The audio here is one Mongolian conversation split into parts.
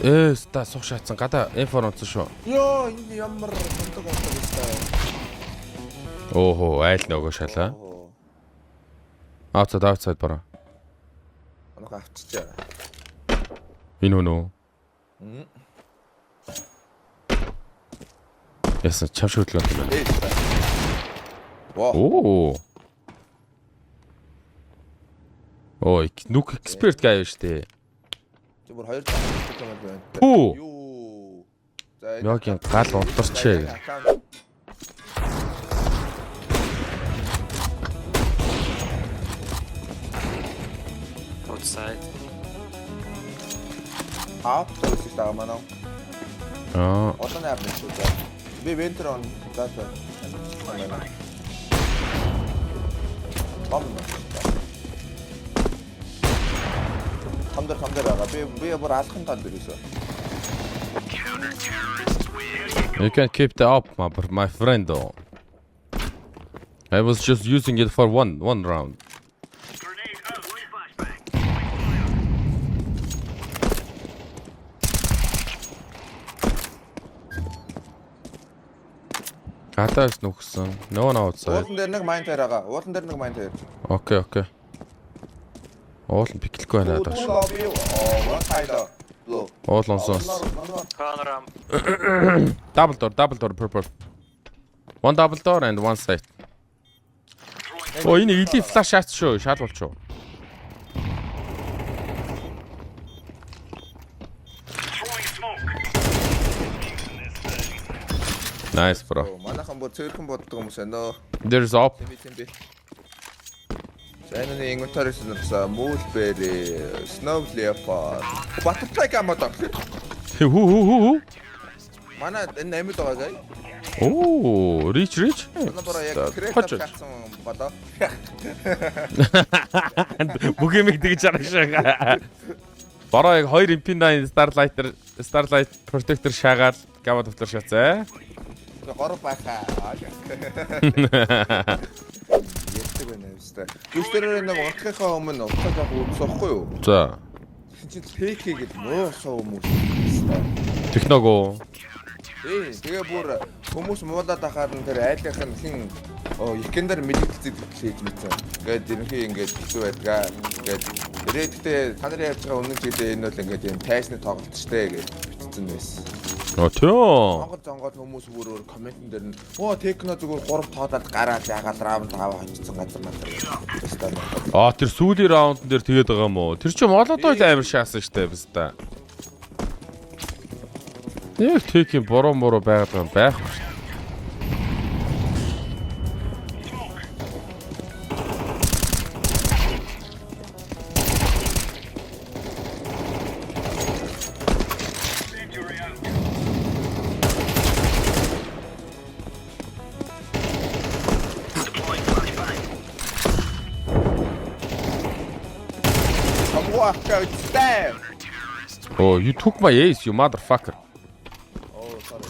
Ээ, ста сух шатсан. Гадаа M4 унтсан шүү. Йоо, энэ ямар мундаг ондог өстэй. Оохо, айл нөгөө шалаа. Оо. Outside, outside бараа. Манайх авчичаа. Энэ хүн үү? Яасан чам шүтлэн юм байна. Ээ. Воо. Оо. Ой, нүк эксперт гай шүү дээ. Чи бүр хоёр дахь юм байна. Пүү. Юу. За Мёгийн гал унтарчээ. Outside. Ап төгсөж байгаа манай. Аа, Одоо нээр нэг шүү дээ. Би вентер он за за. Бом. Хамдар хамдар байгаа. Би бүр алхам тал дээр өсөө. You can keep the up, my friend. Though. I was just using it for one round. Гадаас нүхсэн. No one outside. Уулан дээр нэг майн тайр байгаа. Уулан дээр нэг майн тайр. Окей, окей. Уул нь пиклэхгүй байна даа шүү. Уул онсон. Corner ramp. Double door purple. One double door and one side. Оо энэ или flash шаац шүү, шаалгуулч шүү. Nice bro. Манайхан бүр цэвэрхэн боддог хүмүүс байна. There's up. Тэмби тэмби. За энэ нэг инвентари сонирхсан Moolberry, Snow Leopard, Butterfly Gamma доо. Хүү хүү хүү хүү. Манай энэ амьд байгаа гай. Оо, reach reach. Манай бороо яг крет Хоч. авчихсан болоо. Бүх юм тэгж харах шиг. Бороо яг 2 MP9 Starlighter Starlight Protector шаагаад Gamma Doppler шаацаа. Гор байхаа. Ярьдаг байна өстэй. Гүстэрээр нэг унтахынхаа өмнө утгаа жоох үзсэн юу? За, Тэгсэн чинь фейк хийгээд муусан хүмүүс өстэй. техного. Тий, тэгээ бүр хүмүүс муулаад ахаар нь тэр айлынх нь хин икендэр мэдээлэл зэтгэл хийж мэдсэн. Ингээд ерөнхий ингээд хэцүү байдгаа. Ингээд ирээдүйдээ та нарын ярьж байгаа өмнө жилээ энэ бол ингээд юм тайсны тоглолт штэ гэж бичсэн байсан. Оо, төө. Монгол зонгоод хүмүүс бүр өөр комментэн дээр нь оо техно зүгээр 3 тоолоод гараад ягаал раунд аваа очсон газар мазар гэж өстой. Аа, тэр сүүлийн раундн дээр тэгээд байгаа юм уу? Тэр чинь молодой л амар шаасан штэ биста. Яг тех юм буруу муруу байгаад байгаа юм байхгүй штэ. Хамгуу авчаа үстэй. Oh, you took my ace, you motherfucker. Оо sorry.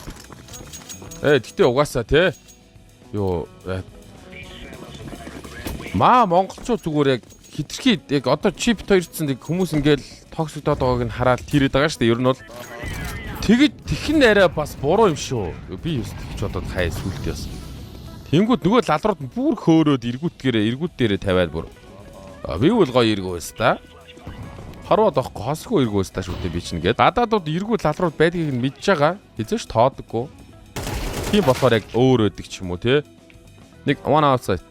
Э, гэтээ угаасаа те. Йоо. Маа монголчууд зүгээр яг хитрхи яг одоо чип тоёрцсон нэг хүмүүс ингээл токсигдоод байгааг нь хараад тэрээд байгаа шүү дээ. Ер нь бол тэгэж тэгхэн арай бас буруу юм шүү. Би юус тэгч бодоод хай сүлд яс. Тэнгүүд нөгөө лалрууд нь бүр хөөрөөд эргүүтгээрээ эргүүд дээрээ тавиад бүр. А, би бол гоё эргүү байс та. Хорвоод байхгүй хосгүй эргүү байс та шүү дээ би чинь гээд. Гадаадууд эргүү лалрууд байдгийг нь мэдж байгаа. Эзэж тоодоггүй. Тийм болохоор яг өөр өгдөг ч юм уу те. Нэг one outside.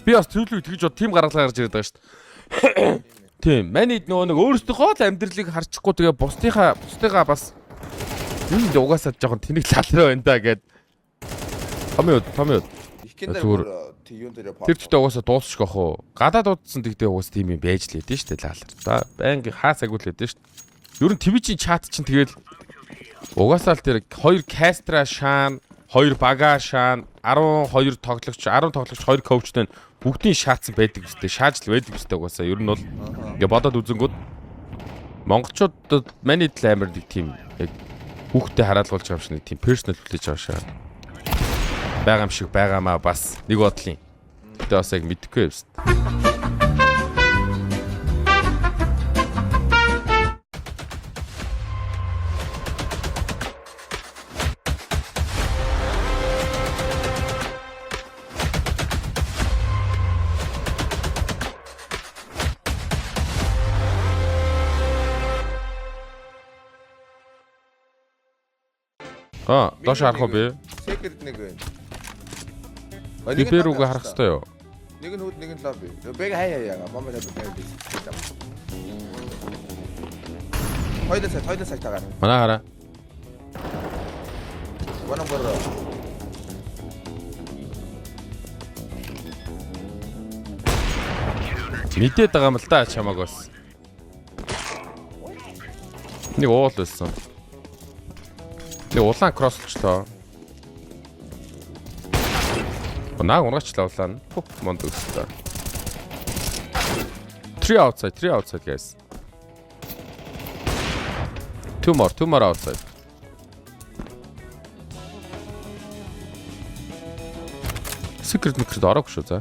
Би бас төлөвлөг тэгж бод тийм гаргалгаа гарч ирээд байгаа шүү дээ. Тийм. Манай нөгөө нэг өөрсдийнхөө л амьдралыг харчихгүй тэгээ бусдынхаа бас энэ угаасаа жоохон тэнэг лалраа байна да гэд. Томьёо томьёо. Икендэр Зүгээр. бүр юун дээр Тэр чигтээ угаасаа дуусчих ах уу. Гадаад удсан тэгтээ угаас тийм юм байж л хэдэн шүү дээ лалар. За байнга хаа цаггүй л хэдэн шүү дээ. Ер нь Twitch-ийн чат чинь тэгэл угаасаа л тэр 2 кастра шаан, 2 бага шаан, 12 тоглогч, 10 тоглогч, 2 коучтой бүгдийн шаацсан байдаг үстэй. Шааж л байдаг үстэй угаасаа. Ер нь бол ингээ бодоод үзэнгүүд монголчуудад миний дэл амар нэг тийм яг хүүхдээ хараалгуулж байгаа юм шиг нэг тийм personal хүлээж байгаа шаа. Байгаа юм шиг байгаамаа бас нэг бодлын. Гэтэ бас яг мэдэхгүй юм шүү. Аа, доош харах уу би? Secret нэг байна. Би B рүүгээ харах хэрэгтэй юу? Нэг нь хүүд, нэг нь lobby. Бэг хай хай яга. Бомб тавьж. Хоёул site, хоёул site тагаар. Манай хараа. Манай бор. Мэдээд байгаа юм л да чамааг бас. Нэг уул байсан. Нэг улаан cross лчлоо. Наа унгаачлаа улаан. Пүх монд өсөлтөө. Three outside, three outside, guys. Two more outside. Secret микрод ороогүй шүү за.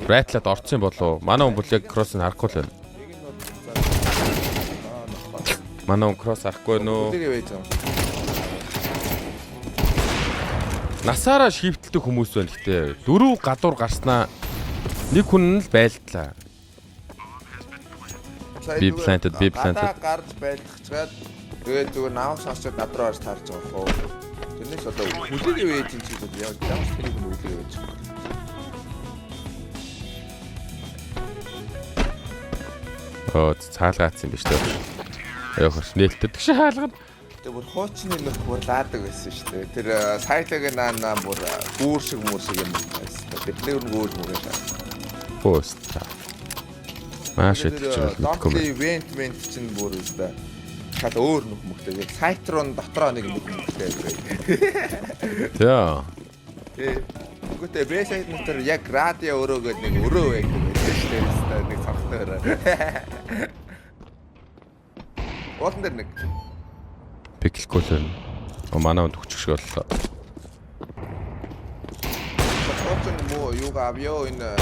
Райтлаад орцсон болов. Манай хүн бол яг cross-ыг харахгүй л байна. Нэг нь бол аа нохоо. Манай хүн cross харахгүй нөө. Тэгээ байж байгаа. Насаараа шийвтэлдэг хүмүүс байна гэтээ. Дөрөв гадуур гарснаа нэг хүн нь л байлдлаа. Сая Be зүгээр planted, be planted. Гадаа гарч байлдахчаад тэгээд зүгээр наав сонсчод над руу орж таарч байгаа хөө. Тэрнээс одоо хүлээгээ вэж юм чи яг ямар ч тэрийг нь хүлээгээ вэж. Оо цаалгаацсан юм биш үү? Яа хөрс нээлттэй тэгш хаалгана. Тэгээ бүр хуучны нөх бүр лаадаг байсан шүү дээ. Тэр сайлаг наа наа бүр гүүр шиг мүр шиг юм байсан. Тэтгэр нь гүүр мүр байсан. Пост. Маш их ч мэдэхгүй Донкли байна. ивент мент чинь бүр өстой. Шал өөр нөх мөхтэй. Яг сайт руу дотроо нэг нөх мөхтэй байдаг. Тэ. Тэ. Үгүйтэй Б сайт дотор яг радио өрөө гэдэг нэг өрөө байдаг байсан шүү дээ. Өстой нэг цонхтой өрөө. Уулан дээр нэг. Пиклэхгүй л байна. Оо манай хүнд хүчих шиг боллоо. Хуучин муу юугаа авъё энэ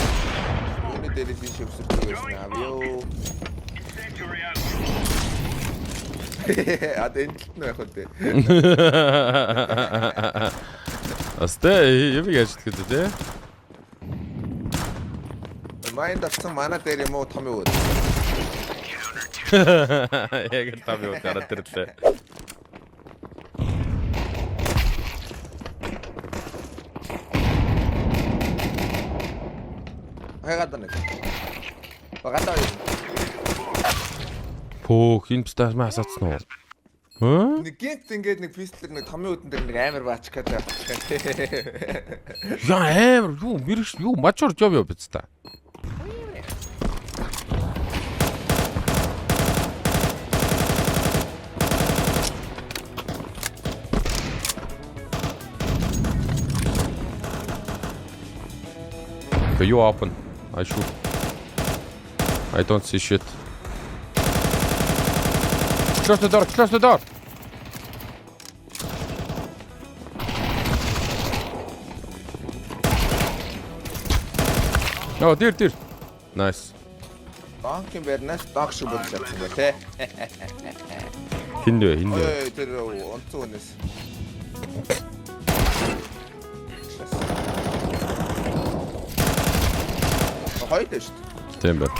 юуны дээрээс ийш өвсөрдөг байсан авъё. Одоо энэ талд нь байх үү те. Асте юм яаж гэдэг те. Майнд авсан манай дээр юм уу том юу? Яг л там юу гараад ирлээ. Хайгаад нэг. Багадаа юу? Пөөх энэ пстас маа асаацсан уу? Хөө? Нэг гинт ингээд нэг пистолер нэг томын үдэн дээр нэг амар баачкад авчихсан те. Яа амар юу мэрэгш юу мажор жов юу биз та. Okay, you open. I shoot. I don't see shit. Close the door, close the door. Oh, дээр дээр. Nice. Донкин барнаас донк шиг болж чадсан ба те. Хин вэ? Хин вэ? Ой тэр онцгой хүнээс. Хоёр л шүү дээ. Тийм байна.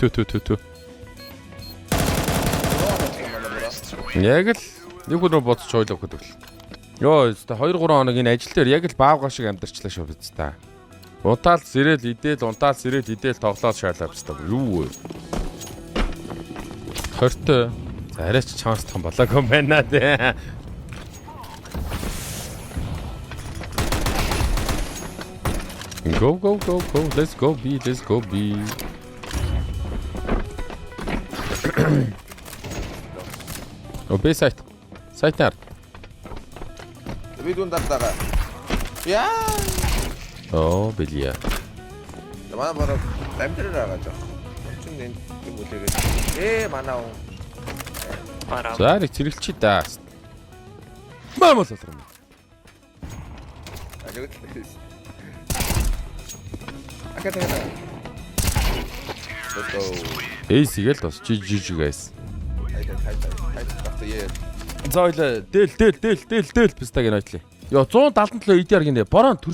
Тү тү тү тү. Яг л нэг хүн рүү бодож ойлоо өгөх л. Йоо, өстой 2 3 хоног энэ ажил дээр яг л баавга шиг амьдарчлаа шүү биз та. Унтаал сэрэл идэл, унтаал сэрэл идэл тоглоод шаалаа биз та. Юу вэ? 20-той. За арайч чанс том болоогүй юм байна тий. Go go go go, let's go B, let's go B. О B site. Site нар. Би дүн дардаага. Яа. Оо, бэлия. Манай бороо амьдрал байгаа жоох. Чин энэ юм үлээгээд. Ээ манай хүн. За нэг цэргэлчий да. Мамал болох юм. Ажиг л. Ака тагаа. Let's go. Эйс игээл бас GG guys. Хайда хайда хайда багт яа. За ойлаа. Дээл дээл дээл дээл дээл пистаг нь ойлаа. Йоо 177 EDR гинэ. Борон төрч